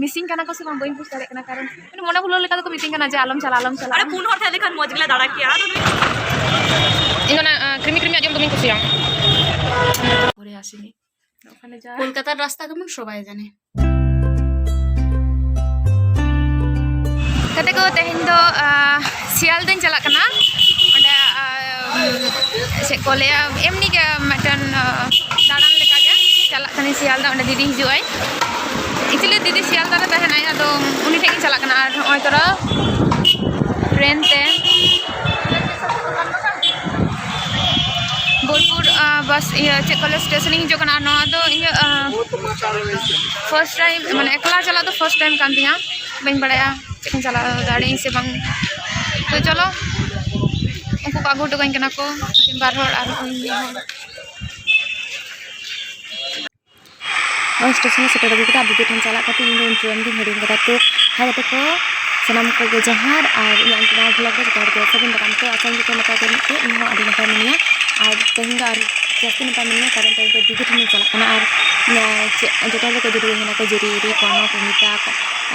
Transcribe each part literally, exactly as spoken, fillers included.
Missing ᱠᱟᱱᱟ ᱠᱚ ᱥᱮ ᱵᱟᱝ ᱵᱟᱹᱧ ᱵᱩᱡᱽ ᱫᱟᱲᱮᱭᱟᱜ ᱠᱟᱱᱟ, ᱠᱟᱨᱚᱱ ᱢᱟᱱᱮ ᱢᱚᱱᱮ ᱵᱷᱩᱞᱟᱹᱣ ᱞᱮᱠᱟ ᱫᱚᱠᱚ ᱢᱤᱛᱟᱹᱧ ᱠᱟᱱᱟ ᱡᱮ ᱟᱞᱚᱢ ᱪᱟᱞᱟᱜᱼᱟ, ᱟᱞᱚᱢ ᱪᱟᱞᱟᱜᱼᱟ᱾ ᱟᱨ ᱯᱩᱱ ᱦᱚᱲ ᱛᱟᱦᱮᱸ ᱞᱮᱠᱷᱟᱱ ᱢᱚᱡᱽ ᱜᱮᱞᱮ ᱫᱟᱬᱟ ᱠᱮᱭᱟ᱾ ᱟᱫᱚ ᱱᱩᱭ ᱤᱧ ᱫᱚ ᱚᱱᱟ, ᱟᱸ, ᱠᱨᱤᱢᱤ ᱠᱨᱤᱢᱤᱭᱟᱜ ᱡᱚᱢ ᱫᱚᱢᱮᱧ ᱠᱩᱥᱤᱭᱟᱜᱼᱟ᱾ ᱯᱚᱨᱮ ᱟᱥᱤᱱᱤ᱾ ᱠᱳᱞᱠᱟᱛᱟᱨ ᱨᱟᱥᱛᱟ ᱠᱮᱢᱚᱱ ᱥᱚᱵᱟᱭ ᱡᱟᱱᱮ᱾ ᱜᱟᱛᱮ ᱠᱚ, ᱛᱮᱦᱮᱧ ᱫᱚ, ᱟᱸ, ᱥᱤᱭᱟᱞᱫᱟᱧ ᱪᱟᱞᱟᱜ ᱠᱟᱱᱟ᱾ ᱚᱸᱰᱮ, ᱟᱸ, ᱪᱮᱫ ᱠᱚ ᱞᱟᱹᱭᱟ, ᱮᱢᱱᱤ ᱜᱮ ᱢᱤᱫᱴᱮᱱ, ᱟᱸ, ᱫᱟᱬᱟᱱ ᱞᱮᱠᱟ ᱜᱮ ᱪᱟᱞᱟᱜ ᱠᱟᱹᱱᱟᱹᱧ ᱥᱤᱭᱟᱞᱫᱟ᱾ ᱚᱸᱰᱮ ᱫᱤᱫᱤ ᱦᱤᱡᱩᱜ ᱟᱭ᱾ Actually ᱫᱤᱫᱤ ᱥᱤᱭᱟᱞᱫᱟ ᱨᱮ ᱛᱟᱦᱮᱱᱟᱭ, ᱟᱫᱚ ᱩᱱᱤ ᱴᱷᱮᱱ ᱤᱧ ᱪᱟᱞᱟᱜ ᱠᱟᱱᱟ᱾ ᱟᱨ ᱱᱚᱜᱼᱚᱭ ᱛᱚᱨᱟ ᱴᱨᱮᱱ ᱛᱮ ᱵᱳᱞᱯᱩᱨ, ᱟᱸ, ᱵᱟᱥ, ᱤᱭᱟᱹ, ᱪᱮᱫ ᱠᱚ ᱞᱟᱹᱭᱟ, ᱥᱴᱮᱥᱚᱱ ᱤᱧ ᱦᱤᱡᱩᱜ ᱠᱟᱱᱟ᱾ ᱟᱨ ᱱᱚᱣᱟ ᱫᱚ ᱤᱧᱟᱹᱜ, ᱟᱸ, first time, ᱢᱟᱱᱮ ᱮᱠᱞᱟ ᱪᱟᱞᱟᱜ ᱫᱚ first time ᱠᱟᱱ ᱛᱤᱧᱟᱹ᱾ ᱵᱟᱹᱧ ᱵᱟᱲᱟᱭᱟ ᱪᱮᱫ ᱤᱧ ᱪᱟᱞᱟᱣ ᱫᱟᱲᱮᱭᱟᱜ ᱟᱹᱧ ᱥᱮ ᱵᱟᱝ᱾ ᱛᱚ ᱪᱚᱞᱚ, ᱩᱱᱠᱩ ᱠᱚ ᱟᱹᱜᱩ ᱦᱚᱴᱚ ᱠᱟᱹᱧ ᱠᱟᱱᱟ ᱠᱚ ᱵᱟᱨ ᱦᱚᱲ ᱟᱨ ᱩᱱᱤ ᱦᱚᱲ᱾ ᱱᱚᱜᱼᱚᱭ ᱥᱴᱮᱥᱚᱱ ᱨᱮ ᱥᱮᱴᱮᱨ ᱟᱹᱜᱩ ᱠᱮᱫᱟ᱾ ᱟᱨ ᱫᱤᱫᱤ ᱴᱷᱮᱱ ᱪᱟᱞᱟᱜ ᱠᱟᱛᱮ ᱤᱧ ᱫᱚ ᱩᱱ ᱴᱨᱮᱱ ᱜᱤᱧ ᱦᱤᱲᱤᱧ ᱠᱟᱫᱟ᱾ ᱛᱚ ᱦᱟᱭ ᱜᱟᱛᱮ ᱠᱚ, ᱥᱟᱱᱟᱢ ᱠᱚᱜᱮ ᱡᱚᱦᱟᱨ᱾ ᱟᱨ ᱤᱧᱟᱹᱜ ᱱᱚᱣᱟ vlog ᱨᱮ ᱡᱚᱛᱚ ᱦᱚᱲ ᱜᱮ ᱥᱟᱹᱜᱩᱱ ᱫᱟᱨᱟᱢ᱾ ᱛᱚ ᱟᱥᱟᱧ ᱡᱚᱛᱚ ᱱᱟᱯᱟᱭ ᱜᱮ ᱢᱮᱱᱟᱜ ᱯᱮᱭᱟ, ᱤᱧ ᱦᱚᱸ ᱟᱹᱰᱤ ᱱᱟᱯᱟᱭ ᱢᱤᱱᱟᱹᱧᱟ᱾ ᱟᱨ ᱛᱮᱦᱮᱧ ᱫᱚ ᱟᱨ ᱡᱟᱹᱥᱛᱤ ᱱᱟᱯᱟᱭ ᱢᱤᱱᱟᱹᱧᱟ, ᱠᱟᱨᱚᱱ ᱛᱮᱦᱮᱧ ᱫᱚ ᱫᱤᱫᱤ ᱴᱷᱮᱱᱤᱧ ᱪᱟᱞᱟᱜ ᱠᱟᱱᱟ᱾ ᱟᱨ, ᱮᱸ, ᱪᱮᱫ, ᱡᱚᱛᱚ ᱦᱚᱲ ᱜᱮᱠᱚ ᱤᱫᱤ ᱦᱚᱴᱚ ᱠᱟᱹᱧ ᱠᱟᱱᱟ ᱠᱚ, ᱡᱮᱨᱤ, ᱨᱤ, ᱠᱚᱨᱢᱚ, ᱯᱨᱚᱢᱤᱛᱟ,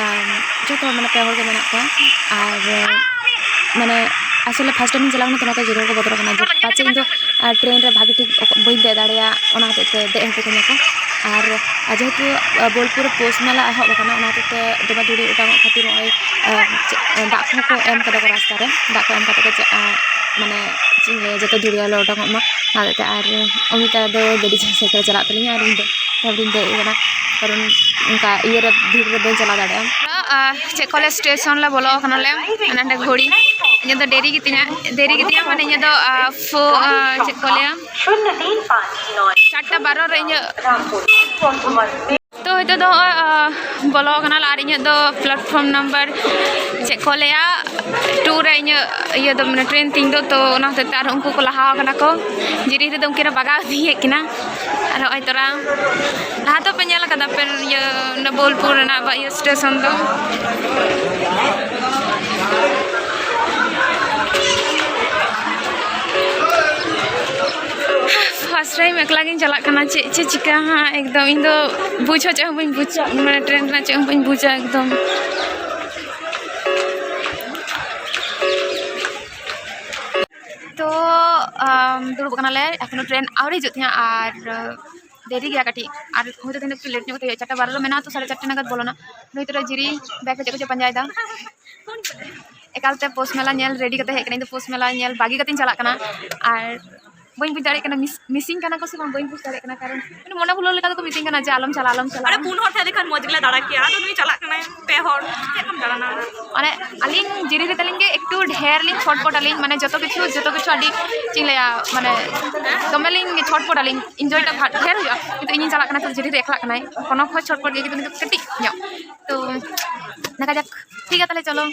ᱟᱨ ᱡᱚᱛᱚ ᱦᱚᱲ, ᱢᱟᱱᱮ ᱯᱮ ᱦᱚᱲ ᱜᱮ ᱢᱮᱱᱟᱜ ᱠᱚᱣᱟ᱾ ᱟᱨ, ᱢᱟᱱᱮ ᱟᱥᱚᱞᱮ first time ᱤᱧ ᱪᱟᱞᱟᱣ ᱠᱟᱱᱟ, ᱛᱚ ᱚᱱᱟᱛᱮ ᱡᱚᱛᱚ ᱦᱚᱲ ᱠᱚ ᱵᱚᱛᱚᱨᱚᱜ ᱠᱟᱱᱟ ᱡᱮ ᱯᱟᱪᱮ ᱤᱧ ᱫᱚ, ᱟᱨ, ᱴᱨᱮᱱ ᱨᱮ ᱵᱷᱟᱜᱮ ᱴᱷᱤᱠ ᱵᱟᱹᱧ ᱫᱮᱡ ᱫᱟᱲᱮᱭᱟᱜᱼᱟ, ᱚᱱᱟ ᱦᱚᱛᱮᱡ ᱛᱮ ᱫᱮᱡ ᱦᱚᱪᱚ ᱠᱟᱹᱧᱟ ᱠᱚ᱾ ᱟᱨ, ᱟᱨ ᱡᱮᱦᱮᱛᱩ, ᱟᱨ, ᱵᱳᱞᱯᱩᱨ ᱨᱮ ᱯᱳᱥ ᱢᱮᱞᱟ ᱮᱦᱚᱵ ᱟᱠᱟᱱᱟ, ᱚᱱᱟ ᱦᱚᱛᱮᱡ ᱛᱮ ᱫᱚᱢᱮ ᱫᱷᱩᱲᱤ ᱚᱴᱟᱝᱚᱜ ᱠᱷᱟᱹᱛᱤᱨ ᱱᱚᱜᱼᱚᱭ, ᱟᱨ, ᱪᱮᱫ, ᱫᱟᱜ ᱠᱚᱦᱚᱸ ᱠᱚ ᱮᱢ ᱠᱟᱫᱟ ᱠᱚ ᱨᱟᱥᱛᱟ ᱨᱮ, ᱫᱟᱜ ᱠᱚ ᱮᱢ ᱠᱟᱛᱮ ᱠᱚ ᱪᱮᱫ, ᱟᱨ, ᱢᱟᱱᱮ ᱪᱮᱫ ᱤᱧ ᱞᱟᱹᱭᱟ, ᱡᱚᱛᱚ ᱫᱷᱩᱲᱤ ᱟᱞᱚ ᱚᱴᱟᱝᱚᱜ ᱢᱟ, ᱚᱱᱟ ᱦᱚᱛᱮᱡ ᱛᱮ᱾ ᱟᱨ ᱚᱢᱤᱛᱟ ᱫᱚ ᱜᱟᱹᱰᱤ ᱥᱟᱭᱠᱮᱞ ᱪᱟᱞᱟᱜ ᱛᱟᱹᱞᱤᱧᱟ ᱟᱨ ᱤᱧ ᱫᱚ ᱛᱟᱯᱚᱨᱮᱧ ᱫᱮᱡ ᱟᱠᱟᱱᱟ, ᱠᱟᱨᱚᱱ ᱚᱱᱠᱟ ᱤᱭᱟᱹ ᱨᱮ ᱵᱷᱤᱲ ᱨᱮ ᱵᱟᱹᱧ ᱪᱟᱞᱟᱣ ᱫᱟᱲᱮᱭᱟᱜᱼᱟ᱾ ᱟᱨ ᱪᱮᱫ ᱠᱚ ᱞᱟᱹᱭᱟ, ᱥᱴᱮᱥᱚᱱ ᱞᱮ ᱵᱚᱞᱚ ᱟᱠᱟᱱᱟᱞᱮ᱾ ᱱᱚᱸᱰᱮ ᱜᱷᱚᱲᱤ, ᱤᱧᱟᱹᱜ ᱫᱚ ᱰᱮᱨᱤ ᱜᱮᱛᱤᱧᱟ, ᱰᱮᱨᱤ ᱜᱮᱛᱤᱧᱟ ᱢᱟᱱᱮ ᱤᱧᱟᱹᱜ ᱫᱚ, ᱟᱨ ᱯᱷᱳ-, ᱟᱨ ᱪᱮᱫ ᱠᱚ ᱞᱟᱹᱭᱟ, ᱪᱟᱨᱴᱟ ᱵᱟᱨᱚ ᱨᱮ ᱤᱧᱟᱹᱜ᱾ ᱛᱚ ᱱᱤᱛᱚᱜ ᱫᱚ ᱦᱚᱸᱜᱼᱚᱭ, ᱟᱨ, ᱵᱚᱞᱚ ᱟᱠᱟᱱᱟᱞᱮ ᱟᱨ ᱤᱧᱟᱹᱜ ᱫᱚ platform number ᱪᱮᱫ ᱠᱚ ᱞᱟᱹᱭᱟ, two ᱨᱮ ᱤᱧᱟᱹᱜ ᱤᱭᱟᱹ ᱫᱚ, ᱢᱟᱱᱮ ᱴᱨᱮᱱ ᱛᱤᱧ ᱫᱚ, ᱛᱚ ᱚᱱᱟ ᱦᱚᱛᱮᱡ ᱛᱮ ᱟᱨ ᱩᱱᱠᱩ ᱠᱚ ᱞᱟᱦᱟ ᱟᱠᱟᱱᱟ ᱠᱚ᱾ ᱡᱤᱨᱤ ᱨᱮᱫᱚ ᱩᱱᱠᱤᱱ ᱨᱮ ᱵᱟᱜᱟᱣ ᱤᱫᱤ ᱦᱮᱡ ᱠᱤᱱᱟ᱾ ᱟᱨ ᱦᱚᱸᱜᱼᱚᱭ ᱛᱚᱨᱟ ᱞᱟᱦᱟ ᱫᱚᱯᱮ ᱧᱮᱞ ᱠᱟᱫᱟ ᱯᱮ ᱤᱭᱟᱹ, ᱚᱱᱟ ᱵᱳᱞᱯᱩᱨ ᱨᱮᱱᱟᱜ ᱵᱟ-, ᱤᱭᱟᱹ ᱥᱴᱮᱥᱚᱱ ᱫᱚ᱾ First time ᱮᱠᱞᱟ ᱜᱤᱧ ᱪᱟᱞᱟᱜ ᱠᱟᱱᱟ, ᱪᱮᱫ ᱪᱮᱫ ᱪᱤᱠᱟᱹ ᱦᱟᱸᱜ, ᱮᱠᱫᱚᱢ ᱤᱧ ᱫᱚ ᱵᱩᱡᱽ ᱦᱚᱸ ᱪᱮᱫ ᱦᱚᱸ ᱵᱟᱹᱧ ᱵᱩᱡᱟ, ᱢᱟᱱᱮ ᱴᱨᱮᱱ ᱨᱮᱱᱟᱜ ᱪᱮᱫ ᱦᱚᱸ ᱵᱟᱹᱧ ᱵᱩᱡᱟ ᱮᱠᱫᱚᱢ᱾ ᱛᱚ ᱟᱢ, ᱫᱩᱲᱩᱵ ᱠᱟᱱᱟᱞᱮ, ᱮᱠᱷᱚᱱᱳ ᱴᱨᱮᱱ ᱟᱹᱣᱨᱤ ᱦᱤᱡᱩᱜ ᱛᱤᱧᱟᱹ ᱟᱨ ᱫᱮᱨᱤ ᱜᱮᱭᱟ ᱠᱟᱹᱴᱤᱡ, ᱟᱨ ᱦᱚᱭᱛᱳ ᱛᱮᱦᱮᱧ ᱫᱚ ᱞᱮᱴ ᱧᱚᱜ ᱠᱟᱛᱮ ᱦᱩᱭᱩᱜᱼᱟ, ᱪᱟᱨᱴᱟ ᱵᱟᱨᱚ ᱨᱮ ᱢᱮᱱᱟᱜᱼᱟ, ᱛᱚ ᱥᱟᱲᱮ ᱪᱟᱨᱴᱟ ᱱᱟᱜᱟᱫ ᱵᱚᱞᱚᱱᱟ᱾ ᱱᱩᱭ ᱛᱚᱨᱟ ᱡᱤᱨᱤ ᱵᱮᱜᱽ ᱨᱮ ᱪᱮᱫ ᱠᱚᱪᱚ ᱯᱟᱸᱡᱟᱭᱮᱫᱟ᱾ ᱮᱠᱟᱞᱛᱮ ᱯᱳᱥ ᱢᱮᱞᱟ ᱧᱮᱞ ᱨᱮᱰᱤ ᱠᱟᱛᱮ ᱦᱮᱡ ᱠᱟᱱᱟ, ᱤᱧ ᱫᱚ ᱯᱳᱥ ᱢᱮᱞᱟ ᱧᱮᱞ ᱵᱟᱹᱜᱤ ᱠᱟᱛᱮᱧ ᱪᱟᱞᱟᱜ ᱠᱟᱱᱟ᱾ ᱟᱨ ᱵᱟᱹᱧ ᱵᱩᱡᱽ ᱫᱟᱲᱮᱭᱟᱜ ᱠᱟᱱᱟ, ᱢᱤᱥ ᱢᱤᱥᱤᱝ ᱠᱟᱱᱟ ᱠᱚ ᱥᱮ ᱵᱟᱝ, ᱵᱟᱹᱧ ᱵᱩᱡᱽ ᱫᱟᱲᱮᱭᱟᱜ ᱠᱟᱱᱟ, ᱠᱟᱨᱚᱱ ᱢᱟᱱᱮ ᱢᱚᱱᱮ ᱵᱷᱩᱞᱟᱹᱣ ᱞᱮᱠᱟ ᱫᱚᱠᱚ ᱢᱤᱛᱟᱹᱧ ᱠᱟᱱᱟ ᱡᱮ ᱟᱞᱚᱢ ᱪᱟᱞᱟᱜᱼᱟ, ᱟᱞᱚᱢ ᱪᱟᱞᱟᱜᱼᱟ᱾ ᱟᱨᱮ ᱯᱩᱱ ᱦᱚᱲ ᱛᱟᱦᱮᱸ ᱞᱮᱠᱷᱟᱱ ᱢᱚᱡᱽ ᱜᱮᱞᱮ ᱫᱟᱬᱟ ᱠᱮᱭᱟ, ᱟᱫᱚ ᱱᱩᱭ ᱪᱟᱞᱟᱜ ᱠᱟᱱᱟᱭ ᱯᱮ ᱦᱚᱲ, ᱪᱮᱫ ᱮᱢ ᱫᱟᱬᱟᱱᱟ? ᱢᱟᱱᱮ ᱟᱹᱞᱤᱧ ᱡᱤᱨᱤ ᱨᱮ ᱛᱟᱹᱞᱤᱧ ᱜᱮ ᱮᱠᱴᱩ ᱰᱷᱮᱨ ᱞᱤᱧ ᱪᱷᱚᱴᱯᱚᱴ ᱟᱹᱞᱤᱧ, ᱢᱟᱱᱮ ᱡᱚᱛᱚ ᱠᱤᱪᱷᱩ, ᱡᱚᱛᱚ ᱠᱤᱪᱷᱩ ᱟᱹᱰᱤ, ᱪᱮᱫ ᱤᱧ ᱞᱟᱹᱭᱟ, ᱢᱟᱱᱮ ᱫᱚᱢᱮ ᱞᱤᱧ ᱪᱷᱚᱴᱯᱚᱴ ᱟᱹᱞᱤᱧ, ᱤᱱᱡᱚᱭ ᱴᱟ ᱵᱷᱟ-, ᱰᱷᱮᱨ ᱦᱩᱭᱩᱜᱼᱟ, ᱠᱤᱱᱛᱩ ᱤᱧᱤᱧ ᱪᱟᱞᱟᱜ ᱠᱟᱱᱟ ᱛᱚ ᱡᱤᱨᱤ ᱨᱮ ᱮᱠᱞᱟᱜ ᱠᱟᱱᱟᱭ, ᱠᱳᱱᱳ ᱠᱷᱚᱡ ᱪᱷᱚᱴᱯᱚᱴ ᱜᱮ, ᱠᱤᱱᱛᱩ ᱩᱱᱤ ᱫᱚ ᱠᱟᱹᱴᱤᱡ ᱧᱚᱜ᱾ ᱛᱚ ᱫᱮᱠᱷᱟ ᱡᱟᱠ, ᱴᱷᱤᱠ ᱜᱮᱭᱟ ᱛᱟᱦᱚᱞᱮ ᱪᱚᱞᱚ,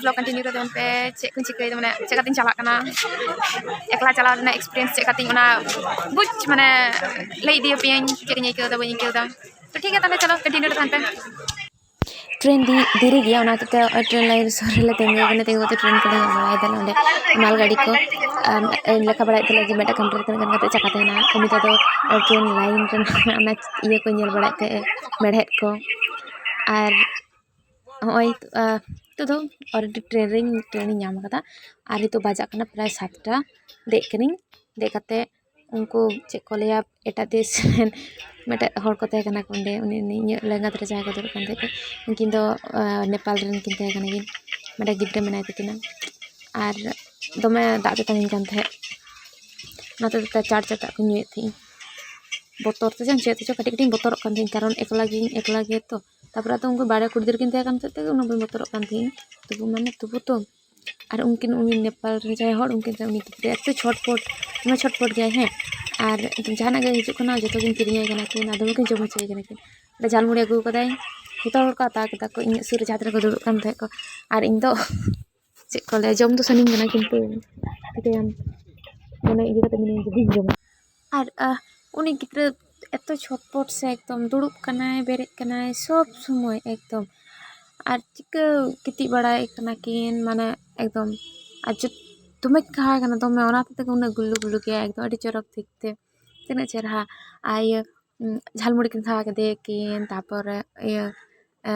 ᱵᱞᱚᱜ ᱠᱚᱱᱴᱤᱱᱤᱭᱩ ᱠᱟᱛᱮ ᱯᱮ ᱪᱮᱫ ᱠᱚᱧ ᱪᱤᱠᱟᱹᱭᱮᱫᱟ, ᱢᱟᱱᱮ ᱪᱮᱠᱟᱛᱤᱧ ᱪᱟᱞᱟᱜ ᱠᱟᱱᱟ, ᱮᱠᱞᱟ ᱪᱟᱞᱟᱣ ᱨᱮᱱᱟᱜ ᱮᱠᱥᱯᱤᱨᱤᱭᱮᱱᱥ ᱪᱮᱫ ᱠᱟᱛᱤᱧ, ᱚᱱᱟ ᱵᱩᱡᱽ, ᱢᱟᱱᱮ ᱞᱟᱹᱭ ᱤᱫᱤᱭᱟᱯᱮᱭᱟᱹᱧ ᱪᱮᱫ ᱤᱧ ᱟᱹᱭᱠᱟᱹᱣ ᱮᱫᱟ, ᱵᱟᱹᱧ ᱟᱹᱭᱠᱟᱹᱣ ᱮᱫᱟ᱾ ᱛᱚ ᱴᱷᱤᱠ ᱜᱮᱭᱟ ᱛᱟᱦᱚᱞᱮ ᱪᱚᱞᱚ ᱠᱚᱱᱴᱤᱱᱤᱭᱩ ᱨᱮ ᱛᱟᱦᱮᱱ ᱯᱮ᱾ ᱴᱨᱮᱱ ᱫᱤ-, ᱫᱮᱨᱤ ᱜᱮᱭᱟ, ᱚᱱᱟ ᱦᱚᱛᱮᱡ ᱛᱮ ᱴᱨᱮᱱ ᱞᱟᱭᱤᱱ ᱥᱩᱨ ᱨᱮᱞᱮ ᱛᱤᱸᱜᱩ ᱟᱠᱟᱱᱟ, ᱛᱤᱸᱜᱩ ᱠᱟᱛᱮ ᱴᱨᱮᱱ ᱠᱚᱞᱮ ᱧᱮᱞ ᱵᱟᱲᱟᱭᱮᱫᱟ ᱱᱚᱰᱮ ᱢᱟᱞ ᱜᱟᱹᱰᱤ ᱠᱚ᱾ ᱟᱨ ᱞᱮᱠᱷᱟ ᱵᱟᱲᱟᱭᱮᱫ ᱛᱟᱞᱮᱭᱟ ᱡᱮ ᱢᱤᱫᱴᱟᱝ ᱠᱟᱣᱩᱱᱴᱟᱨ ᱨᱮ ᱛᱤᱱᱟᱹᱜ ᱜᱟᱱ ᱠᱟᱛᱮ ᱪᱟᱠᱟ ᱛᱟᱦᱮᱱᱟ᱾ ᱩᱱᱤ ᱫᱚ ᱟᱫᱚ ᱴᱨᱮᱱ ᱞᱟᱭᱤᱱ ᱨᱮᱱᱟᱜ ᱚᱱᱟ ᱤᱭᱟᱹ ᱠᱚ ᱧᱮᱞ ᱵᱟᱲᱟᱭᱮᱫ ᱛᱟᱦᱮᱸᱫ, ᱢᱮᱲᱦᱮᱫ ᱠᱚ᱾ ᱟᱨ ᱦᱚᱸᱜᱼᱚᱭ, ᱟᱸ, ᱱᱤᱛᱚᱜ ᱫᱚ ᱚᱞᱨᱮᱰᱤ ᱴᱨᱮᱱ ᱨᱤᱧ, ᱴᱨᱮᱱ ᱤᱧ ᱧᱟᱢ ᱟᱠᱟᱫᱟ᱾ ᱟᱨ ᱱᱤᱛᱚᱜ ᱵᱟᱡᱟᱜ ᱠᱟᱱᱟ ᱯᱨᱟᱭ ᱥᱟᱛᱴᱟ᱾ ᱫᱮᱡ ᱠᱟᱹᱱᱟᱹᱧ, ᱫᱮᱡ ᱠᱟᱛᱮ ᱩᱱᱠᱩ ᱪᱮᱫ ᱠᱚ ᱞᱟᱹᱭᱟ, ᱮᱴᱟᱜ ᱫᱮᱥ ᱨᱮᱱ ᱢᱤᱫᱴᱮᱡ ᱦᱚᱲ ᱠᱚ ᱛᱟᱦᱮᱸ ᱠᱟᱱᱟ ᱠᱚ ᱚᱸᱰᱮ, ᱩᱱᱤ, ᱩᱱᱤ ᱤᱧᱟᱹᱜ ᱞᱮᱸᱜᱟ ᱫᱷᱟᱨᱮ ᱡᱟᱦᱟᱸᱭ ᱠᱚ ᱫᱩᱲᱩᱵ ᱠᱟᱱ ᱛᱟᱦᱮᱸᱫ ᱠᱚ, ᱩᱱᱠᱤᱱ ᱫᱚ, ᱟᱸ, ᱱᱮᱯᱟᱞ ᱨᱮᱱ ᱠᱤᱱ ᱛᱟᱦᱮᱸ ᱠᱟᱱᱟ ᱠᱤᱱ, ᱢᱤᱫᱴᱮᱡ ᱜᱤᱫᱽᱨᱟᱹ ᱢᱮᱱᱟᱭ ᱛᱟᱹᱠᱤᱱᱟ᱾ ᱟᱨ ᱫᱚᱢᱮ ᱫᱟᱜ ᱛᱮᱛᱟᱝᱤᱧ ᱠᱟᱱ ᱛᱟᱦᱮᱸᱫ, ᱚᱱᱟᱛᱮ ᱪᱟᱴ ᱪᱟᱴᱟᱜ ᱠᱚᱧ ᱧᱩᱭᱮᱫ ᱛᱟᱦᱮᱸᱫ᱾ ᱵᱚᱛᱚᱨ ᱛᱮ ᱪᱚᱝ ᱪᱮᱫ ᱛᱮᱪᱚ ᱠᱟᱹᱴᱤᱡ ᱠᱟᱹᱴᱤᱡ ᱤᱧ ᱵᱚᱛᱚᱨᱚᱜ ᱠᱟᱱ ᱛᱟᱦᱮᱸᱫ, ᱠᱟᱨᱚᱱ ᱮᱠᱞᱟ ᱜᱤᱧ, ᱮᱠᱞᱟ ᱜᱮ ᱛᱚ᱾ ᱛᱟᱨᱯᱚᱨᱮ ᱟᱫᱚ ᱩᱱᱠᱩ ᱵᱟᱨᱭᱟ ᱠᱩᱲᱤ ᱜᱤᱫᱽᱨᱟᱹ ᱠᱤᱱ ᱛᱟᱦᱮᱸ ᱠᱟᱱ ᱦᱚᱛᱮᱡ ᱛᱮ ᱩᱱᱟᱹᱜ ᱵᱟᱹᱧ ᱵᱚᱛᱚᱨᱚᱜ ᱠᱟᱱ ᱛᱟᱦᱮᱸᱫ᱾ ᱛᱚᱵᱩ ᱢᱟᱱᱮ, ᱛᱚᱵᱩ ᱛᱚ᱾ ᱟᱨ ᱩᱱᱠᱤᱱ, ᱩᱱᱤ ᱱᱮᱯᱟᱞ ᱨᱮᱱ ᱡᱟᱦᱟᱸᱭ ᱦᱚᱲ, ᱩᱱᱠᱤᱱ ᱥᱟᱶ ᱩᱱᱤ ᱜᱤᱫᱽᱨᱟᱹ ᱮᱛᱚ ᱪᱷᱚᱴᱯᱚᱴ, ᱫᱚᱢᱮ ᱪᱷᱚᱴᱯᱚᱴ ᱜᱮᱭᱟᱭ, ᱦᱮᱸ᱾ ᱟᱨ ᱡᱟᱦᱟᱱᱟᱜ ᱜᱮ ᱦᱤᱡᱩᱜ ᱠᱟᱱᱟ, ᱡᱚᱛᱚ ᱠᱤᱱ ᱠᱤᱨᱤᱧ ᱟᱭ ᱠᱟᱱᱟ ᱠᱤᱱ, ᱟᱨ ᱫᱚᱢᱮ ᱠᱤᱱ ᱡᱚᱢ ᱦᱚᱪᱚᱭᱮ ᱠᱟᱱᱟ ᱠᱤᱱ᱾ ᱚᱸᱰᱮ ᱡᱷᱟᱞᱢᱩᱲᱤ ᱟᱹᱜᱩ ᱠᱟᱫᱟᱭ, ᱡᱚᱛᱚ ᱦᱚᱲ ᱠᱚ ᱦᱟᱛᱟᱣ ᱠᱮᱫᱟ ᱠᱚ, ᱤᱧᱟᱹᱜ ᱥᱩᱨ ᱨᱮ ᱡᱟᱦᱟᱸ ᱛᱤᱱᱟᱹᱜ ᱠᱚ ᱫᱩᱲᱩᱵ ᱠᱟᱱ ᱛᱟᱦᱮᱸᱫ ᱠᱚ᱾ ᱟᱨ ᱤᱧ ᱫᱚ ᱪᱮᱫ ᱠᱚ ᱞᱟᱹᱭᱟ, ᱡᱚᱢ ᱫᱚ ᱥᱟᱱᱟᱧ ᱠᱟᱱᱟ, ᱠᱤᱱᱛᱩ ᱪᱤᱠᱟᱹᱭᱟᱢ, ᱢᱟᱱᱮ ᱤᱭᱟᱹ ᱠᱟᱛᱮ ᱢᱤᱱᱟᱹᱧᱟ ᱡᱮ ᱵᱟᱹᱧ ᱡᱚᱢᱟ᱾ ᱟᱨ, ᱟᱦ, ᱩᱱᱤ ᱜᱤᱫᱽᱨᱟᱹ ᱮᱛᱚ ᱪᱷᱚᱴᱯᱚᱴ ᱥᱮ, ᱮᱠᱫᱚᱢ ᱫᱩᱲᱩᱵ ᱠᱟᱱᱟᱭ, ᱵᱮᱨᱮᱫ ᱠᱟᱱᱟᱭ, ᱥᱚᱵᱽ ᱥᱚᱢᱚᱭ ᱮᱠᱫᱚᱢ᱾ ᱟᱨ ᱪᱤᱠᱟᱹ ᱜᱤᱛᱤᱡ ᱵᱟᱲᱟᱭ ᱠᱟᱱᱟ ᱠᱤᱱ, ᱢᱟᱱᱮ ᱮᱠᱫᱚᱢ᱾ ᱟᱨ ᱡᱚᱛᱚ ᱫᱚᱢᱮ ᱠᱤᱱ ᱠᱷᱟᱣᱟ ᱠᱟᱱᱟ, ᱫᱚᱢᱮ, ᱚᱱᱟ ᱦᱚᱛᱮᱡ ᱛᱮᱜᱮ ᱩᱱᱟᱹᱜ ᱜᱩᱞᱞᱩ ᱜᱩᱞᱞᱩ ᱜᱮᱭᱟ ᱮᱠᱫᱚᱢ, ᱟᱹᱰᱤ ᱪᱚᱨᱚᱠ ᱴᱷᱤᱠ ᱛᱮ, ᱛᱤᱱᱟᱹᱜ ᱪᱮᱨᱦᱟ᱾ ᱟᱨ ᱤᱭᱟᱹ, ᱩᱸ, ᱡᱷᱟᱞᱢᱩᱲᱤ ᱠᱤᱱ ᱠᱷᱟᱣᱟ ᱠᱮᱫᱮᱭᱟ ᱠᱤᱱ, ᱛᱟᱯᱚᱨᱮ ᱤᱭᱟᱹ, ᱮ,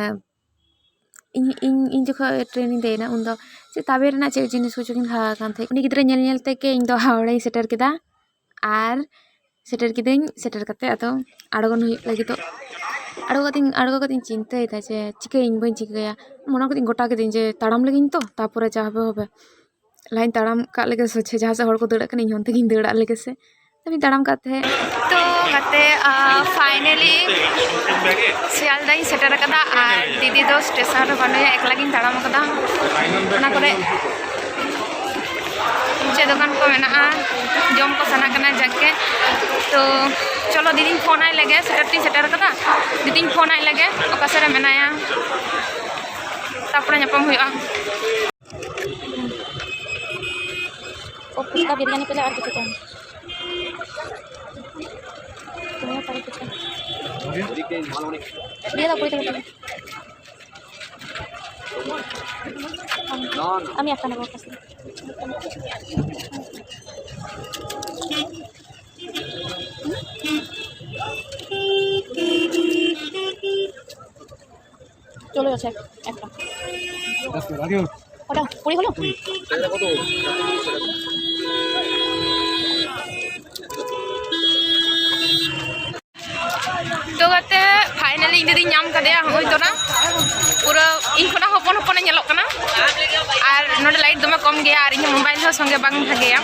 ᱤᱧ, ᱤᱧ, ᱤᱧ ᱡᱚᱠᱷᱚᱱ ᱴᱨᱮᱱᱤᱧ ᱫᱮᱡ ᱮᱱᱟ, ᱩᱱᱫᱚ ᱪᱮᱫ ᱛᱟᱵᱮᱱ ᱨᱮᱱᱟᱜ ᱪᱮᱫ ᱡᱤᱱᱤᱥ ᱠᱚᱪᱚ ᱠᱤᱱ ᱠᱷᱟᱣᱟ ᱠᱟᱱ ᱛᱟᱦᱮᱸᱫ᱾ ᱩᱱᱤ ᱜᱤᱫᱽᱨᱟᱹ ᱧᱮᱞ ᱧᱮᱞ ᱛᱮᱜᱮ ᱤᱧ ᱫᱚ ᱦᱟᱣᱲᱟᱧ ᱥᱮᱴᱮᱨ ᱠᱮᱫᱟ᱾ ᱟᱨ ᱥᱮᱴᱮᱨ ᱠᱤᱫᱟᱹᱧ, ᱥᱮᱴᱮᱨ ᱠᱟᱛᱮ ᱟᱫᱚ ᱟᱬᱜᱚᱱ ᱦᱩᱭᱩᱜ ᱞᱟᱹᱜᱤᱫᱚᱜ᱾ ᱟᱬᱜᱚ ᱠᱟᱛᱮᱧ, ᱟᱬᱜᱚ ᱠᱟᱛᱮᱧ ᱪᱤᱱᱛᱟᱹᱭᱮᱫᱟ ᱡᱮ ᱪᱤᱠᱟᱹᱭᱟᱹᱧ, ᱵᱟᱹᱧ ᱪᱤᱠᱟᱹᱭᱟ᱾ ᱢᱚᱱᱮ ᱠᱟᱛᱮᱧ ᱜᱚᱴᱟ ᱠᱤᱫᱟᱹᱧ ᱡᱮ ᱛᱟᱲᱟᱢ ᱞᱟᱹᱜᱤᱫ ᱛᱚ, ᱛᱟᱯᱚᱨᱮ ᱡᱟ ᱦᱚᱵᱮ ᱦᱚᱵᱮ᱾ ᱞᱟᱦᱟᱧ ᱛᱟᱲᱟᱢ ᱠᱟᱜ ᱞᱮᱜᱮ ᱥᱚᱡᱷᱮ, ᱡᱟᱦᱟᱸ ᱥᱮᱫ ᱦᱚᱲ ᱠᱚ ᱫᱟᱹᱲᱟᱜ ᱠᱟᱱᱟ, ᱤᱧ ᱦᱚᱸ ᱚᱱᱛᱮ ᱜᱤᱧ ᱫᱟᱹᱲᱟᱜ ᱞᱮᱜᱮ ᱥᱮ᱾ ᱛᱚᱧ ᱛᱟᱲᱟᱢ ᱠᱟᱜ ᱛᱟᱦᱮᱸᱫ᱾ ᱛᱚ ᱜᱟᱛᱮ, ᱟᱸ, finally ᱥᱤᱭᱟᱞᱫᱟᱧ ᱥᱮᱴᱮᱨ ᱟᱠᱟᱫᱟ ᱟᱨ ᱫᱤᱫᱤ ᱫᱚ ᱥᱴᱮᱥᱚᱱ ᱨᱮ ᱵᱟᱹᱱᱩᱭᱟ, ᱮᱠᱞᱟ ᱜᱤᱧ ᱛᱟᱲᱟᱢ ᱟᱠᱟᱫᱟ᱾ ᱚᱱᱟ ᱠᱚᱨᱮ ᱪᱮᱫ ᱫᱚᱠᱟᱱ ᱠᱚ ᱢᱮᱱᱟᱜᱼᱟ, ᱡᱚᱢ ᱠᱚ ᱥᱟᱱᱟ ᱠᱟᱱᱟ ᱡᱟᱠᱮ᱾ ᱛᱚ ᱪᱚᱞᱚ ᱫᱤᱫᱤᱧ ᱯᱷᱳᱱ ᱟᱭ ᱞᱮᱜᱮ, ᱥᱮᱴᱮᱨ ᱛᱤᱧ ᱥᱮᱴᱮᱨ ᱟᱠᱟᱫᱟ᱾ ᱫᱤᱫᱤᱧ ᱯᱷᱳᱱ ᱟᱭ ᱞᱮᱜᱮ, ᱚᱠᱟ ᱥᱮᱫ ᱨᱮ ᱢᱮᱱᱟᱭᱟ, ᱛᱟᱨᱯᱚᱨᱮ ᱧᱟᱯᱟᱢ ᱦᱩᱭᱩᱜᱼᱟ᱾ ও ফুচকা, বিরিয়ানি পেলে আর কিছু চাই না। তুমিও পারো ফুচকা। দিয়ে দাও কুড়ি টাকা করে। আমি, আমি একটা নেবো ওর কাছ থেকে। চলে গেছে এক-, একটা। ওটা কুড়ি হলো? তো ᱜᱟᱛᱮ, finally ᱤᱧ ᱫᱤᱫᱤᱧ ᱧᱟᱢ ᱠᱟᱫᱮᱭᱟ᱾ ᱦᱚᱸᱜᱼᱚᱭ ᱛᱚᱨᱟ ᱯᱩᱨᱟᱹ ᱤᱧ ᱠᱷᱚᱱᱟᱜ ᱦᱚᱯᱚᱱ ᱦᱚᱯᱚᱱᱮ ᱧᱮᱞᱚᱜ ᱠᱟᱱᱟ᱾ ᱟᱨ ᱱᱚᱰᱮ light ᱫᱚᱢᱮ ᱠᱚᱢ ᱜᱮᱭᱟ ᱟᱨ ᱤᱧᱟᱹᱜ mobile ᱦᱚᱸ ᱥᱚᱸᱜᱮ ᱵᱟᱝ ᱵᱷᱟᱜᱮᱭᱟ᱾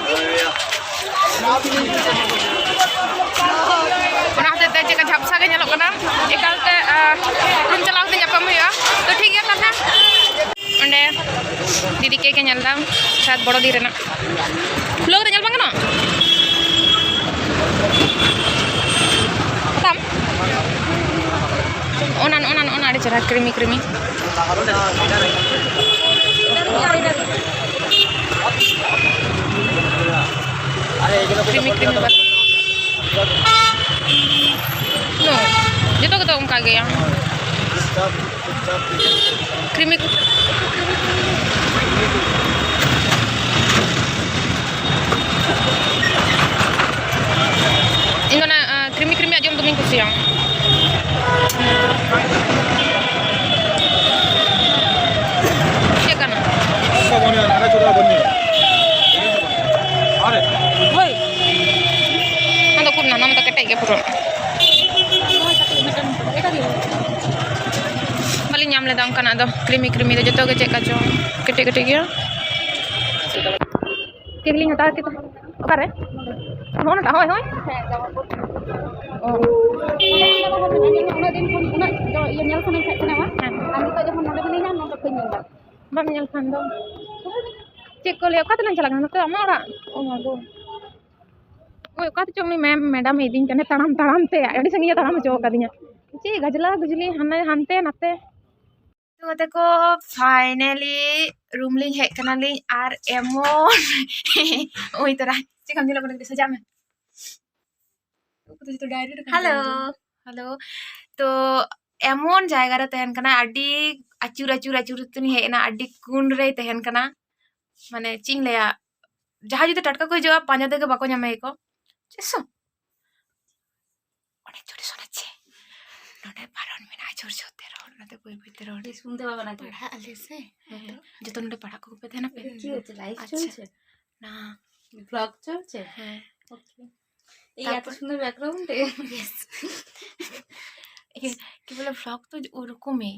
ᱚᱱᱟ ᱦᱚᱛᱮᱡ ᱛᱮ ᱪᱮᱫ ᱞᱮᱠᱟ ᱡᱷᱟᱯᱥᱟ ᱜᱮ ᱧᱮᱞᱚᱜ ᱠᱟᱱᱟ᱾ ᱮᱠᱟᱞ ᱛᱮ, ᱟᱸ, room ᱪᱟᱞᱟᱣ ᱠᱟᱛᱮ ᱧᱟᱯᱟᱢ ᱦᱩᱭᱩᱜᱼᱟ᱾ ᱛᱚ ᱴᱷᱤᱠ ᱜᱮᱭᱟ ᱛᱟᱦᱞᱮ᱾ ᱚᱸᱰᱮ ᱫᱤᱫᱤ cake ᱮ ᱧᱮᱞ ᱮᱫᱟ, ᱥᱟᱭᱟᱫ ᱵᱚᱲᱚ ᱫᱤ ᱨᱮᱱᱟᱜ᱾ Vlog ᱨᱮ ᱧᱮᱞ ᱵᱟᱝ ᱜᱟᱱᱚᱜᱼᱟ? ᱛᱟᱢ? ᱚᱱᱟ, ᱚᱱᱟ, ᱚᱱᱟ ᱟᱹᱰᱤ ᱪᱮᱦᱨᱟ, creamy, creamy᱾ Creamy, creamy ᱵᱟᱞᱟ᱾ No, ᱡᱚᱛᱚ ᱜᱮᱛᱚ ᱚᱱᱠᱟ ᱜᱮᱭᱟ᱾ Creamy᱾ ᱤᱧ ᱫᱚ ᱚᱱᱟ ᱠᱨᱤᱢᱤ ᱠᱨᱤᱢᱤᱭᱟᱜ ᱡᱚᱢ ᱫᱚᱢᱮᱧ ᱠᱩᱥᱤᱭᱟᱜᱼᱟ᱾ ᱪᱮᱫ ᱠᱟᱱᱟ? ᱦᱳᱭ᱾ ᱚᱱᱟ ᱫᱚ ᱠᱷᱩᱵ ᱱᱟᱱᱟᱢ ᱫᱚ ᱠᱮᱴᱮᱡ ᱜᱮ ᱯᱩᱨᱟᱹ᱾ ᱵᱟᱹᱞᱤᱧ ᱧᱟᱢ ᱞᱮᱫᱟ ᱚᱱᱠᱟᱱᱟᱜ ᱫᱚ, ᱠᱨᱤᱢᱤ ᱠᱨᱤᱢᱤ ᱫᱚ ᱡᱚᱛᱚ ᱜᱮ ᱪᱮᱫ ᱠᱟ ᱪᱚᱝ ᱠᱮᱴᱮᱡ ᱠᱮᱴᱮᱡ ᱜᱮᱭᱟ᱾ ᱪᱮᱫ ᱞᱤᱧ ᱦᱟᱛᱟᱣ ᱠᱮᱫᱟ? ᱚᱠᱟᱨᱮ? ᱱᱚᱜᱼᱚ ᱱᱚᱰᱮ, ᱦᱳᱭ, ᱦᱳᱭ᱾ ᱚ᱾ ᱩᱱᱟᱹᱜ ᱫᱤᱱ ᱠᱷᱚᱱ ᱩᱱᱟᱹᱜ ᱫᱚ ᱤᱭᱟᱹ ᱧᱮᱞ ᱥᱟᱱᱟᱧ ᱠᱷᱟᱡ ᱥᱟᱱᱟᱣᱟ᱾ ᱦᱮᱸ᱾ ᱟᱨ ᱱᱤᱛᱚᱜ ᱡᱚᱠᱷᱚᱱ ᱱᱚᱰᱮ ᱢᱤᱱᱟᱹᱧᱟ, ᱱᱚᱰᱮ ᱵᱟᱹᱧ ᱧᱮᱞ ᱫᱟ᱾ ᱵᱟᱢ ᱧᱮᱞ ᱠᱷᱟᱱ ᱫᱚ᱾ ᱪᱮᱫ ᱠᱚ ᱞᱟᱹᱭᱟ, ᱚᱠᱟ ᱛᱮᱞᱟᱝ ᱪᱟᱞᱟᱜ ᱠᱟᱱᱟ? ᱱᱚᱛᱮ ᱟᱢᱟᱜ ᱚᱲᱟᱜ? ᱳ ᱢᱟ ᱜᱳ᱾ ᱳᱭ, ᱚᱠᱟ ᱛᱮᱪᱚ ᱩᱱᱤ ᱢᱮᱢ, ᱢᱮᱰᱟᱢᱮ ᱤᱫᱤᱧ ᱠᱟᱱᱟ ᱛᱟᱲᱟᱢ ᱛᱟᱲᱟᱢ ᱛᱮ᱾ ᱟᱹᱰᱤ ᱥᱟᱺᱜᱤᱧᱮ ᱛᱟᱲᱟᱢ ᱦᱚᱪᱚ ᱟᱠᱟᱫᱤᱧᱟ᱾ ᱪᱮᱫ ᱜᱟᱡᱽᱞᱟ ᱜᱩᱡᱽᱞᱤ ᱦᱟᱱᱮ ᱦᱟᱱᱛᱮ ᱱᱟᱛᱮ᱾ ᱛᱚ ᱜᱟᱛᱮ ᱠᱚ, finally room ᱞᱤᱧ ᱦᱮᱡ ᱠᱟᱱᱟᱞᱤᱧ ᱟᱨ ᱮᱢᱚᱱ ᱳᱭ ᱛᱚᱨᱟ ᱪᱮᱫ ᱠᱟᱢ ᱧᱮᱞᱚᱜ ᱠᱟᱱᱟ? ᱠᱟᱹᱴᱤᱡ ᱥᱟᱡᱟᱜ ᱢᱮ᱾ ᱩᱱᱠᱩ ᱫᱚ ᱡᱚᱛᱚ direct ᱦᱮᱞᱳ᱾ ᱦᱮᱞᱳ᱾ ᱛᱚ ᱮᱢᱚᱱ ᱡᱟᱭᱜᱟ ᱨᱮ ᱛᱟᱦᱮᱱ ᱠᱟᱱᱟ, ᱟᱹᱰᱤ ᱟᱹᱪᱩᱨ ᱟᱹᱪᱩᱨ ᱟᱹᱪᱩᱨ ᱛᱮᱞᱤᱧ ᱦᱮᱡ ᱮᱱᱟ, ᱟᱹᱰᱤ ᱠᱩᱱ ᱨᱮᱭ ᱛᱟᱦᱮᱱ ᱠᱟᱱᱟ᱾ ᱢᱟᱱᱮ ᱪᱮᱫ ᱤᱧ ᱞᱟᱹᱭᱟ, ᱡᱟᱦᱟᱸᱭ ᱡᱩᱫᱤ ᱴᱟᱴᱠᱟ ᱠᱚ ᱦᱤᱡᱩᱜᱼᱟ, ᱯᱟᱸᱡᱟ ᱛᱮᱜᱮ ᱵᱟᱠᱚ ᱧᱟᱢᱮᱭᱟᱠᱚ᱾ ᱪᱮᱫ ᱥᱚ? ᱚᱱᱮ ᱪᱩᱲᱤ ᱥᱚᱱᱟ ᱪᱮ? ᱱᱚᱰᱮ ᱵᱟᱨᱚᱱ ᱢᱮᱱᱟᱜᱼᱟ, ᱡᱳᱨ ᱡᱳᱨ ᱛᱮ ᱨᱚᱲ, ᱚᱱᱟᱛᱮ ᱵᱟᱹᱭ ᱵᱟᱹᱭ ᱛᱮ ᱨᱚᱲ᱾ ᱤᱥᱠᱩᱞ ᱫᱚ ᱵᱟᱵᱟ ᱱᱟᱜ ᱯᱟᱲᱦᱟᱜ ᱟᱞᱮ ᱥᱮ᱾ ᱦᱮᱸ, ᱡᱚᱛᱚ ᱱᱚᱰᱮ ᱯᱟᱲᱦᱟᱜ ᱠᱚ ᱯᱮ ᱛᱟᱦᱮᱱᱟ ᱯᱮ? ᱪᱮᱫ ᱦᱚᱪᱚ, live ᱟᱪᱪᱷᱟ᱾ ᱪᱚᱞᱪᱮ? ᱱᱟ᱾ Vlog ᱪᱚᱞᱪᱮ? ᱦᱮᱸ। OK। এই এত তারপর সুন্দর background এ। Yes। কি বলে, vlog তো ওরকমই,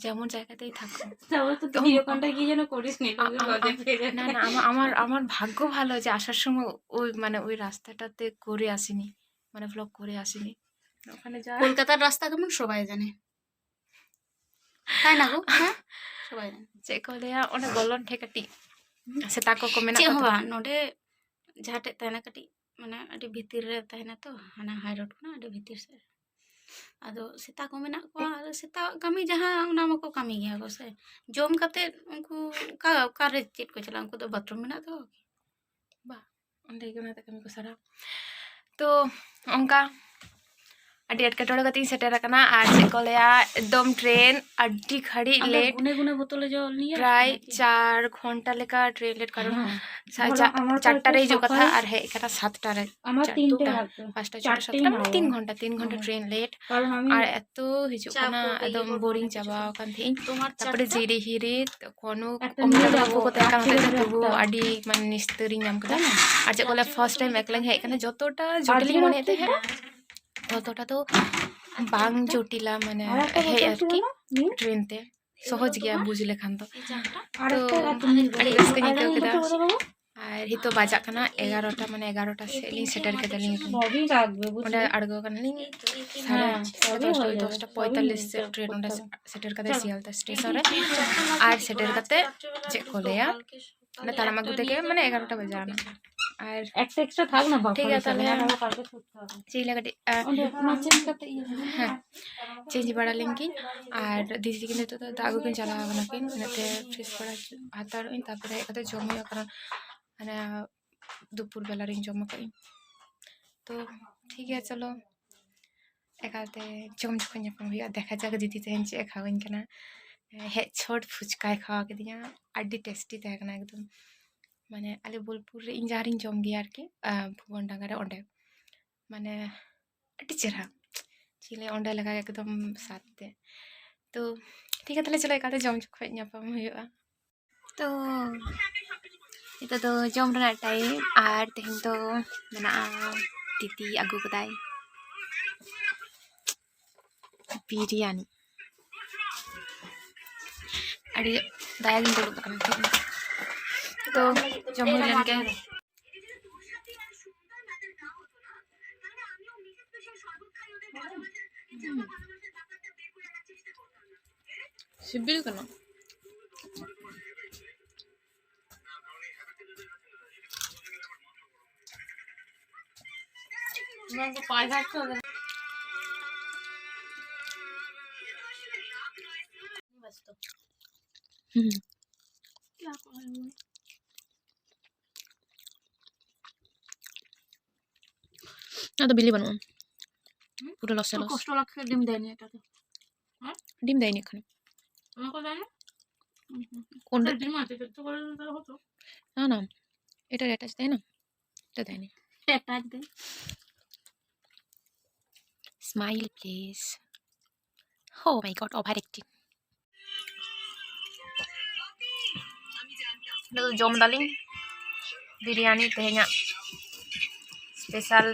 যেমন জায়গাতেই থাকো। তারপর তো তো দিদি ওখানটা গিয়ে যেন করিস নি, আ-, আ-, lodge এ আ-, ফিরে। না, না, আমার, আমার, আমার ভাগ্য ভালো যে আসার সময় ওই, মানে, ওই রাস্তাটাতে করে আসিনি, মানে, vlog করে আসিনি। ওখানে যা কলকাতার রাস্তা কেমন সবাই জানে, তাই না গো? হ্যাঁ, সবাই জানে। ᱪᱮᱫ ᱠᱚ ᱞᱟᱹᱭᱟ, ᱚᱸᱰᱮ ᱵᱚᱞᱚᱱ ᱴᱷᱮᱡ ᱠᱟᱹᱴᱤᱡ ᱥᱮᱛᱟ ᱠᱚᱠᱚ ᱢᱮᱱᱟᱜ ᱪᱮᱫ ᱠᱚᱣᱟ ᱦᱚᱸ ᱛᱚ। ᱵᱟᱝ, ᱱᱚᱰᱮ ᱡᱟᱦᱟᱸ ᱴᱷᱮᱡ ᱛᱟᱦᱮᱱᱟ ᱠᱟᱹᱴᱤᱡ, ᱢᱟᱱᱮ, ᱟᱹᱰᱤ ᱵᱷᱤᱛᱤᱨ ᱨᱮ ᱛᱟᱦᱮᱱᱟ ᱛᱚ, ᱦᱟᱱᱟ high road ᱠᱷᱚᱱᱟᱜ ᱟᱹᱰᱤ ᱵᱷᱤᱛᱤᱨ ᱥᱮᱫ ᱨᱮ᱾ ᱟᱫᱚ ᱥᱮᱛᱟ ᱠᱚ ᱢᱮᱱᱟᱜ ᱠᱚᱣᱟ, ᱟᱫᱚ ᱥᱮᱛᱟᱣᱟᱜ ᱠᱟᱹᱢᱤ ᱡᱟᱦᱟᱸ, ᱚᱱᱟ ᱢᱟᱠᱚ ᱠᱟᱹᱢᱤ ᱜᱮᱭᱟ ᱠᱚ ᱥᱮ᱾ ᱡᱚᱢ ᱠᱟᱛᱮ ᱩᱱᱠᱩ ᱚᱠᱟ, ᱚᱠᱟᱨᱮ ᱪᱮᱫ ᱠᱚ ᱪᱟᱞᱟᱜᱼᱟ? ᱩᱱᱠᱩ ᱫᱚ bathroom ᱢᱮᱱᱟᱜ ᱛᱟᱠᱚᱣᱟ ᱠᱤ? ᱵᱟ, ᱚᱸᱰᱮ ᱜᱮ ᱚᱱᱟᱛᱮ ᱠᱟᱹᱢᱤ ᱠᱚ ᱥᱟᱨᱟᱣᱟ᱾ ᱛᱚ ᱚᱱᱠᱟ ᱟᱹᱰᱤ ᱮᱴᱠᱮᱴᱚᱬᱮ ᱠᱟᱛᱮᱧ ᱥᱮᱴᱮᱨ ᱟᱠᱟᱱᱟ᱾ ᱟᱨ ᱪᱮᱫ ᱠᱚ ᱞᱟᱹᱭᱟ, ᱮᱠᱫᱚᱢ ᱴᱨᱮᱱ ᱟᱹᱰᱤ ᱜᱷᱟᱹᱲᱤᱡ ᱞᱮᱴ, ᱯᱨᱟᱭ ᱪᱟᱨ ᱜᱷᱚᱱᱴᱟ ᱞᱮᱠᱟ ᱴᱨᱮᱱ ᱞᱮᱴ, ᱠᱟᱨᱚᱱ ᱥᱟ- ᱪᱟ- ᱪᱟᱨᱴᱟ ᱨᱮ ᱦᱤᱡᱩᱜ ᱠᱟᱛᱷᱟ ᱟᱨ ᱦᱮᱡ ᱟᱠᱟᱱᱟ ᱥᱟᱛᱴᱟ ᱨᱮ᱾ ᱪᱟᱨ- ᱫᱩᱴᱟ, ᱯᱟᱸᱪᱴᱟ, ᱪᱷᱚᱴᱟ, ᱥᱟᱛᱴᱟ, ᱢᱟᱱᱮ ᱛᱤᱱ ᱜᱷᱚᱱᱴᱟ, ᱛᱤᱱ ᱜᱷᱚᱱᱴᱟ ᱴᱨᱮᱱ ᱞᱮᱴ᱾ ᱟᱨ ᱮᱛᱚ ᱦᱤᱡᱩᱜ ᱠᱟᱱᱟ, ᱮᱠᱫᱚᱢ ᱵᱳᱨᱤᱝ ᱪᱟᱵᱟ ᱟᱠᱟᱱ ᱛᱟᱦᱮᱸᱫ ᱤᱧ᱾ ᱛᱟᱨᱯᱚᱨᱮ ᱡᱤᱨᱤ ᱦᱤᱨᱤ ᱠᱳᱱᱳ ᱠᱚᱢᱯᱤᱭᱩᱴᱟᱨ ᱵᱟᱠᱚ ᱛᱟᱦᱮᱸ ᱠᱟᱱ ᱦᱚᱛᱮᱡ ᱛᱮ ᱛᱚᱵᱩ ᱟᱹᱰᱤ ᱢᱟᱱᱮ ᱱᱤᱥᱛᱟᱹᱨᱤᱧ ᱧᱟᱢ ᱠᱮᱫᱟ᱾ ᱟᱨ ᱪᱮᱫ ᱠᱚ ᱞᱟᱹᱭᱟ, ᱯᱷᱟᱨᱥᱴ ᱴᱟᱭᱤᱢ ᱮᱠᱞᱟᱧ ᱦᱮᱡ ᱠᱟᱱᱟ, ᱡᱚᱛᱚᱴᱟ ᱡᱚᱴᱤᱞᱤᱧ ᱢᱚᱱᱮᱭᱮᱫ ᱛᱟᱦᱮᱸᱫ ᱛᱚᱛᱚᱴᱟ ᱫᱚ ᱵᱟᱝ ᱡᱚᱴᱤᱞᱟ, ᱢᱟᱱᱮ ᱦᱮᱡ ᱟᱨᱠᱤ ᱴᱨᱮᱱ ᱛᱮ ᱥᱚᱦᱚᱡᱽ ᱜᱮᱭᱟ ᱵᱩᱡᱽ ᱞᱮᱠᱷᱟᱱ ᱫᱚ᱾ ᱛᱚ ᱟᱹᱰᱤ ᱨᱟᱹᱥᱠᱟᱹᱧ ᱟᱹᱭᱠᱟᱹᱣ ᱠᱮᱫᱟ᱾ ᱟᱨ ᱱᱤᱛᱚᱜ ᱵᱟᱡᱟᱜ ᱠᱟᱱᱟ ᱮᱜᱟᱨᱚᱴᱟ, ᱢᱟᱱᱮ ᱮᱜᱟᱨᱚᱴᱟ ᱥᱮᱫ ᱞᱤᱧ ᱥᱮᱴᱮᱨ ᱠᱮᱫᱟᱞᱤᱧ᱾ ᱚᱸᱰᱮ ᱟᱬᱜᱚ ᱠᱟᱱᱟᱞᱤᱧ ᱥᱟᱲᱮ ᱫᱚᱥᱴᱟ ᱳᱭ ᱫᱚᱥᱴᱟ ᱯᱚᱸᱭᱛᱟᱞᱞᱤᱥ ᱥᱮᱫ ᱴᱨᱮᱱ ᱚᱸᱰᱮ ᱥᱮᱴᱮᱨ ᱠᱟᱫᱟᱭ ᱥᱤᱭᱟᱞᱫᱟ ᱥᱴᱮᱥᱚᱱ ᱨᱮ᱾ ᱟᱨ ᱥᱮᱴᱮᱨ ᱠᱟᱛᱮ ᱪᱮᱫ ᱠᱚ ᱞᱟᱹᱭᱟ, ᱚᱸᱰᱮ ᱛᱟᱲᱟᱢ ᱟᱹᱜᱩ ᱛᱮᱜᱮ ᱢᱟᱱᱮ ᱮᱜᱟᱨᱚᱴᱟ ᱵᱟᱡᱟᱣ ᱮᱱᱟ᱾ ᱟᱨ ᱴᱷᱤᱠ ᱜᱮᱭᱟ ᱛᱟᱦᱞᱮ, ᱪᱮᱫ ᱞᱮᱠᱟ ᱠᱟᱹᱴᱤᱡ, ᱟ, ᱦᱮᱸ, ᱪᱮᱧᱡᱽ ᱵᱟᱲᱟ ᱞᱮᱱ ᱜᱤᱧ᱾ ᱟᱨ ᱫᱤᱫᱤ ᱛᱟᱹᱠᱤᱱ ᱱᱤᱛᱚᱜ ᱫᱚ ᱫᱟᱜ ᱟᱹᱜᱩ ᱠᱤᱱ ᱪᱟᱞᱟᱣ ᱠᱟᱱᱟ ᱠᱤᱱ, ᱤᱱᱟᱹᱛᱮ ᱯᱷᱨᱮᱥ ᱵᱟᱲᱟ ᱦᱟᱛᱟᱲᱚᱜ ᱟᱹᱧ, ᱛᱟᱨᱯᱚᱨᱮ ᱦᱮᱡ ᱠᱟᱛᱮ ᱡᱚᱢ ᱦᱩᱭᱩᱜᱼᱟ, ᱠᱟᱨᱚᱱ ᱢᱟᱱᱮ ᱫᱩᱯᱩᱨ ᱵᱮᱞᱟ ᱨᱤᱧ ᱡᱚᱢ ᱟᱠᱟᱫ ᱟᱹᱧ᱾ ᱛᱚ ᱴᱷᱤᱠ ᱜᱮᱭᱟ, ᱪᱚᱞᱚ ᱮᱠᱟᱞᱛᱮ ᱡᱚᱢ ᱡᱚᱠᱷᱚᱱ ᱧᱟᱯᱟᱢ ᱦᱩᱭᱩᱜᱼᱟ, ᱫᱮᱠᱷᱟ ᱡᱟᱠ ᱫᱤᱫᱤ ᱛᱮᱦᱮᱧ ᱪᱮᱫ ᱮ ᱠᱷᱟᱣᱟᱧ ᱠᱟᱱᱟ᱾ ᱦᱮᱡ ᱪᱷᱚᱴ ᱯᱷᱩᱪᱠᱟᱭ ᱠᱷᱟᱣᱟ ᱠᱤᱫᱤᱧᱟ, ᱟᱹᱰᱤ ᱴᱮᱥᱴᱤ ᱛᱟᱦᱮᱸ ᱠᱟᱱᱟ ᱮᱠᱫᱚᱢ᱾ ᱢᱟᱱᱮ ᱟᱞᱮ ᱵᱳᱞᱯᱩᱨ ᱨᱮ ᱤᱧ ᱡᱟᱦᱟᱸ ᱨᱤᱧ ᱡᱚᱢ ᱜᱮᱭᱟ ᱟᱨᱠᱤ, ᱟᱸ, ᱵᱷᱩᱵᱚᱱ ᱰᱟᱸᱜᱟ ᱨᱮ, ᱚᱸᱰᱮ ᱢᱟᱱᱮ ᱟᱹᱰᱤ ᱪᱮᱦᱨᱟ, ᱪᱮᱫ ᱞᱟᱹᱭᱟ, ᱚᱸᱰᱮ ᱞᱮᱠᱟ ᱜᱮ ᱮᱠᱫᱚᱢ ᱥᱟᱫ ᱛᱮ᱾ ᱛᱚ ᱴᱷᱤᱠ ᱜᱮᱭᱟ ᱛᱟᱦᱞᱮ, ᱪᱚᱞᱚ ᱮᱠᱟᱞᱛᱮ ᱡᱚᱢ ᱡᱚᱠᱷᱚᱱ ᱧᱟᱯᱟᱢ ᱦᱩᱭᱩᱜᱼᱟ᱾ ᱛᱚ ᱱᱤᱛᱚᱜ ᱫᱚ ᱡᱚᱢ ᱨᱮᱱᱟᱜ ᱴᱟᱭᱤᱢ, ᱟᱨ ᱛᱮᱦᱮᱧ ᱫᱚ ᱢᱮᱱᱟᱜᱼᱟ, ᱫᱤᱫᱤ ᱟᱹᱜᱩ ᱠᱟᱫᱟᱭ ᱵᱤᱨᱭᱟᱱᱤ᱾ ᱟᱹᱰᱤ ᱫᱟᱭᱟ ᱜᱤᱧ ᱫᱩᱲᱩᱵ ᱟᱠᱟᱱᱟ ᱛᱮᱦᱮᱧ᱾ ᱛᱚ ᱡᱚᱢ ᱦᱩᱭ ᱞᱮᱱ ᱜᱮ᱾ ᱥᱤᱵᱤᱞ ᱠᱟᱱᱟ᱾ ᱱᱚᱣᱟ ᱠᱚ ᱯᱟᱭᱦᱟ ᱠᱚ᱾ ᱦᱩᱸ᱾ ᱟᱫᱚ ᱵᱤᱞᱤ ᱵᱟᱹᱱᱩᱜᱼᱟ᱾ পুরো লসে লস। কষ্ট লাগছে ডিম দেয়নি এটাতে। ডিম দেয়নি এখানে। না না, এটা অ্যাটাচ দেয় না, এটা দেয়নি। অ্যাটাচ দেয়। Smile please. Oh my God, over acting. ᱡᱚᱢ ᱫᱟᱞᱤᱧ ᱵᱤᱨᱭᱟᱱᱤ ᱛᱮᱦᱮᱧᱟᱜ special᱾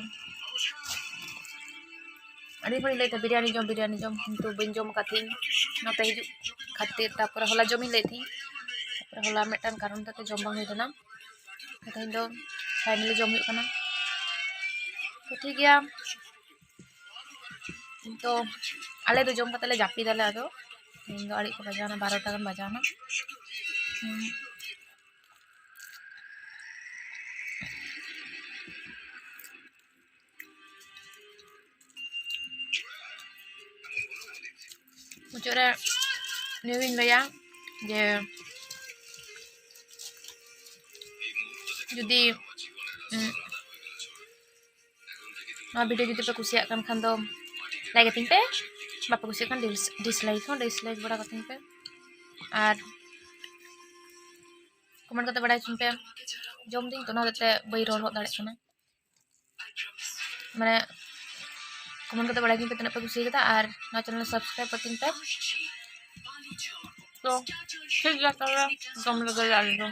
ᱟᱹᱰᱤ ᱦᱚᱲᱤᱧ ᱞᱟᱹᱭᱮᱫ ᱛᱟᱦᱮᱸ ᱵᱤᱨᱭᱟᱱᱤ ᱡᱚᱢ, ᱵᱤᱨᱭᱟᱱᱤ ᱡᱚᱢ, ᱠᱤᱱᱛᱩ ᱵᱟᱹᱧ ᱡᱚᱢ ᱟᱠᱟᱫ ᱛᱟᱦᱮᱸᱧ ᱱᱚᱛᱮ ᱦᱤᱡᱩᱜ ᱠᱷᱟᱹᱛᱤᱨ᱾ ᱛᱟᱨᱯᱚᱨᱮ ᱦᱚᱞᱟ ᱡᱚᱢᱤᱧ ᱞᱟᱹᱭᱮᱫ ᱛᱟᱦᱮᱸᱧ, ᱛᱟᱨᱯᱚᱨᱮ ᱦᱚᱞᱟ ᱢᱤᱫᱴᱟᱝ ᱠᱟᱨᱚᱱ ᱛᱮ ᱡᱚᱢ ᱵᱟᱝ ᱦᱩᱭ ᱞᱮᱱᱟ᱾ ᱛᱮᱦᱮᱧ ᱫᱚ finally ᱡᱚᱢ ᱦᱩᱭᱩᱜ ᱠᱟᱱᱟ᱾ ᱛᱚ ᱴᱷᱤᱠ ᱜᱮᱭᱟ, ᱛᱚ ᱟᱞᱮ ᱫᱚ ᱡᱚᱢ ᱠᱟᱛᱮ ᱞᱮ ᱡᱟᱹᱯᱤᱫᱟᱞᱮ᱾ ᱟᱫᱚ ᱛᱮᱦᱮᱧ ᱫᱚ ᱟᱹᱰᱤ ᱠᱚ ᱵᱟᱡᱟᱣᱱᱟ, ᱵᱟᱨᱚᱴᱟ ᱜᱟᱱ ᱵᱟᱡᱟᱣᱱᱟ᱾ ᱦᱩᱸ᱾ ᱢᱩᱪᱟᱹᱫ ᱨᱮ ᱱᱤᱭᱟᱹᱜᱤᱧ ᱞᱟᱹᱭᱟ ᱡᱮ ᱡᱩᱫᱤ, ᱩᱸ, ᱱᱚᱣᱟ video ᱡᱩᱫᱤ ᱯᱮ ᱠᱩᱥᱤᱭᱟᱜ ᱠᱟᱱ ᱠᱷᱟᱱ ᱫᱚ like ᱟᱹᱛᱤᱧ ᱯᱮ, ᱵᱟᱯᱮ ᱠᱩᱥᱤᱭᱟᱜ ᱠᱷᱟᱱ dis-, dislike ᱦᱚᱸ dislike ᱵᱟᱲᱟ ᱠᱟᱹᱛᱤᱧ ᱯᱮ᱾ ᱟᱨ comment ᱠᱟᱛᱮ ᱵᱟᱲᱟᱭ ᱦᱚᱪᱚᱧ ᱯᱮ᱾ ᱡᱚᱢ ᱫᱟᱹᱧ ᱛᱚ, ᱚᱱᱟ ᱦᱚᱛᱮᱡ ᱛᱮ ᱵᱟᱹᱧ ᱨᱚᱲ ᱦᱚᱫ ᱫᱟᱲᱮᱭᱟᱜ ᱠᱟᱱᱟ᱾ ᱢᱟᱱᱮ comment ᱠᱟᱛᱮ ᱵᱟᱲᱟᱭ ᱦᱚᱪᱚᱧ ᱯᱮ ᱛᱤᱱᱟᱹᱜ ᱯᱮ ᱠᱩᱥᱤ ᱠᱟᱫᱟ, ᱟᱨ ᱱᱚᱣᱟ channel subscribe ᱠᱟᱹᱛᱤᱧ ᱯᱮ᱾ ᱛᱚ ᱴᱷᱤᱠ ᱜᱮᱭᱟ, ᱛᱟᱦᱚᱞᱮ ᱡᱚᱢ ᱞᱮᱜᱮ ᱟᱞᱮ ᱫᱚ᱾